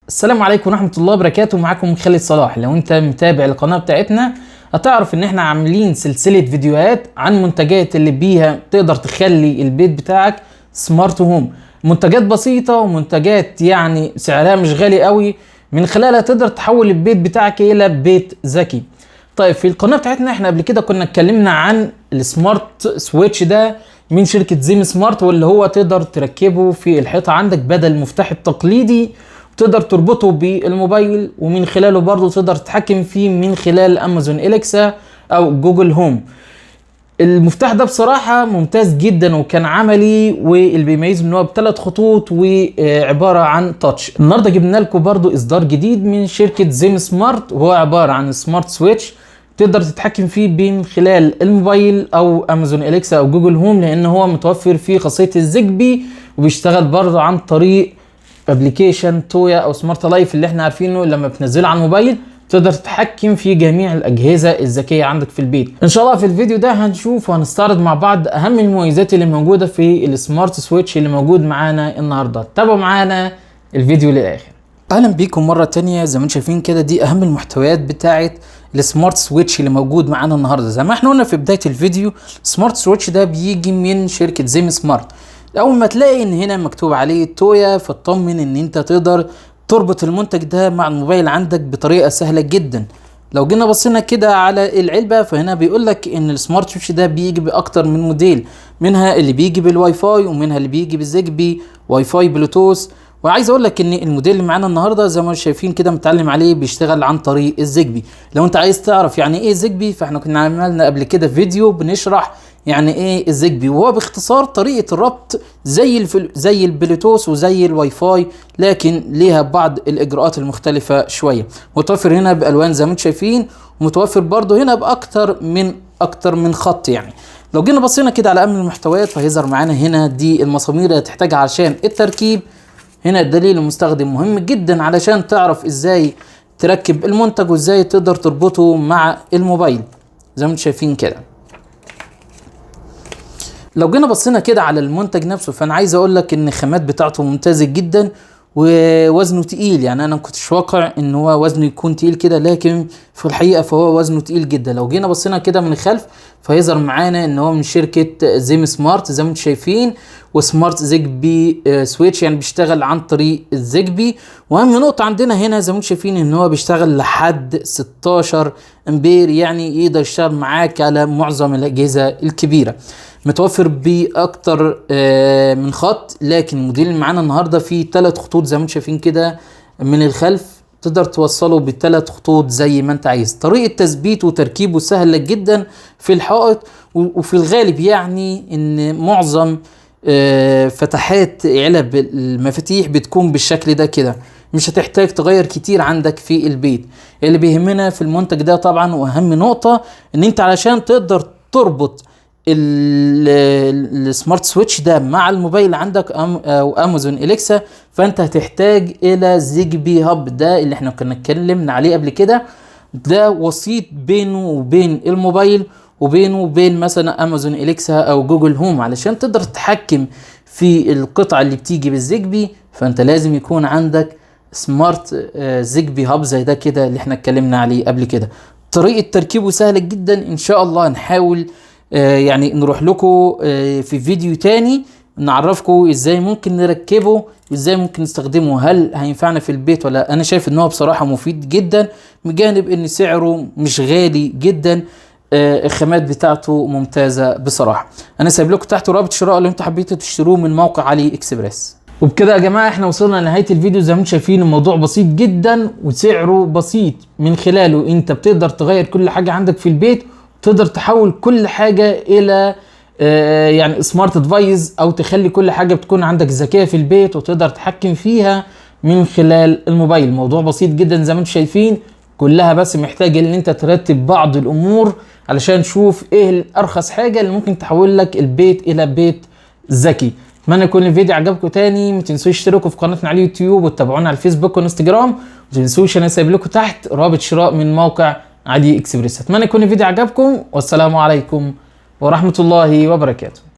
السلام عليكم ورحمة الله وبركاته. معاكم خالد صلاح. لو انت متابع القناة بتاعتنا هتعرف ان احنا عاملين سلسلة فيديوهات عن منتجات اللي بيها تقدر تخلي البيت بتاعك smart home. منتجات بسيطة ومنتجات يعني سعرها مش غالي قوي، من خلالها تقدر تحول البيت بتاعك الى بيت ذكي. طيب في القناة بتاعتنا احنا قبل كده كنا اتكلمنا عن ال smart switch ده من شركة Zemismart، واللي هو تقدر تركبه في الحيطة عندك بدل المفتاح التقليدي، تقدر تربطه بالموبايل ومن خلاله برضه تقدر تتحكم فيه من خلال Amazon Alexa او Google Home. المفتاح ده بصراحة ممتاز جدا وكان عملي، واللي بيميزه ان هو بثلاث خطوط وعبارة عن touch. النهارده جبنا لكم برضو اصدار جديد من شركة Zemismart، وهو عبارة عن smart switch تقدر تتحكم فيه من خلال الموبايل او Amazon Alexa او Google Home، لان هو متوفر فيه خاصية ال Zigbee، وبيشتغل برضه عن طريق application Tuya او Smart Life اللي احنا عارفينه. لما بتنزله على الموبايل تقدر تتحكم في جميع الاجهزة الذكية عندك في البيت. ان شاء الله في الفيديو ده هنشوف وهنستعرض مع بعض اهم المميزات اللي موجودة في ال smart switch اللي موجود معانا النهارده. تابعوا معانا الفيديو للاخر. اهلا بيكم مرة تانية. زي ما انتم شايفين كده دي اهم المحتويات بتاعه ال smart switch اللي موجود معانا النهارده. زي ما احنا قلنا في بداية الفيديو، ال smart switch ده بيجي من شركة Zemismart. اول ما تلاقي ان هنا مكتوب عليه Tuya فاطمن ان انت تقدر تربط المنتج ده مع الموبايل عندك بطريقة سهلة جدا. لو جينا بصينا كده على العلبة فهنا بيقول لك ان ال smart switch ده بيجي باكتر من موديل، منها اللي بيجي بالواي فاي ومنها اللي بيجي بال Zigbee، WiFi، Bluetooth. وعايز اقول لك ان الموديل اللي معانا النهارده زي ما شايفين كده متعلم عليه بيشتغل عن طريق ال Zigbee. لو انت عايز تعرف يعني ايه Zigbee فاحنا كنا عملنا قبل كده فيديو بنشرح يعني ايه ال Zigbee، وهو باختصار طريقه الربط زي البلوتوث وزي الواي فاي، لكن ليها بعض الاجراءات المختلفة شوية. متوفر هنا بالوان زي ما انتم شايفين، ومتوفر برضو هنا باكتر من اكتر من خط. يعني لو جينا بصينا كده على اهم المحتويات فهيظهر معانا هنا دي المسامير اللي هتحتاجها عشان التركيب. هنا الدليل المستخدم مهم جدا علشان تعرف ازاي تركب المنتج وازاي تقدر تربطه مع الموبايل زي ما انتم شايفين كده. لو جينا بصينا كده على المنتج نفسه فانا عايز اقول لك ان الخامات بتاعته ممتازة جدا ووزنه تقيل. يعني انا ما كنتش واقع ان هو وزنه يكون تقيل كده، لكن في الحقيقة فهو وزنه تقيل جدا. لو جينا بصينا كده من الخلف فيظهر معانا ان هو من شركة Zemismart زي ما انتم شايفين، و smart Zigbee switch، يعني بيشتغل عن طريق ال Zigbee. واهم نقطة عندنا هنا زي ما انتم شايفين ان هو بيشتغل لحد 16 امبير، يعني يقدر يشتغل معاك على معظم الاجهزة الكبيرة. متوفر باكتر من خط، لكن الموديل اللي معانا النهارده فيه 3 خطوط زي ما انتم شايفين كده من الخلف، تقدر توصله بالثلاث خطوط زي ما انت عايز. طريقة تثبيته وتركيبه سهلة جدا في الحائط، وفي الغالب يعني ان معظم فتحات علب المفاتيح بتكون بالشكل ده كده، مش هتحتاج تغير كتير عندك في البيت. اللي بيهمنا في المنتج ده طبعا واهم نقطة ان انت علشان تقدر تربط ال smart switch ده مع الموبايل عندك او Amazon Alexa فانت هتحتاج الى Zigbee hub، ده اللي احنا كنا اتكلمنا عليه قبل كده. ده وسيط بينه وبين الموبايل وبينه وبين مثلا Amazon Alexa او Google Home. علشان تقدر تتحكم في القطعة اللي بتيجي بال Zigbee فانت لازم يكون عندك smart Zigbee hub زي ده كده اللي احنا اتكلمنا عليه قبل كده. طريقة تركيبه سهلة جدا، ان شاء الله نحاول يعني نروح لكم في فيديو تاني نعرفكم ازاي ممكن نركبه وازاي ممكن نستخدمه، هل هينفعنا في البيت ولا. انا شايف ان هو بصراحة مفيد جدا، بجانب ان سعره مش غالي جدا، الخامات بتاعته ممتازة بصراحة. انا سايب لكم تحت رابط شراء لو انتوا حبيتوا تشتروه من موقع AliExpress. وبكده يا جماعة احنا وصلنا لنهاية الفيديو. زي ما انتم شايفين الموضوع بسيط جدا وسعره بسيط، من خلاله انت بتقدر تغير كل حاجة عندك في البيت، تقدر تحول كل حاجة الى يعني smart device، او تخلي كل حاجة بتكون عندك ذكية في البيت وتقدر تتحكم فيها من خلال الموبايل. الموضوع بسيط جدا زي ما انتم شايفين، كلها بس محتاج ان انت ترتب بعض الامور علشان تشوف ايه الارخص حاجة اللي ممكن تحول لك البيت الى بيت ذكي. اتمنى يكون الفيديو عجبكم. تاني ما تنسوش تشتركوا في قناتنا على اليوتيوب وتتابعونا على الفيسبوك والانستجرام، وما تنسوش انا سايب لكم تحت رابط شراء من موقع AliExpress. اتمنى يكون الفيديو عجبكم، والسلام عليكم ورحمة الله وبركاته.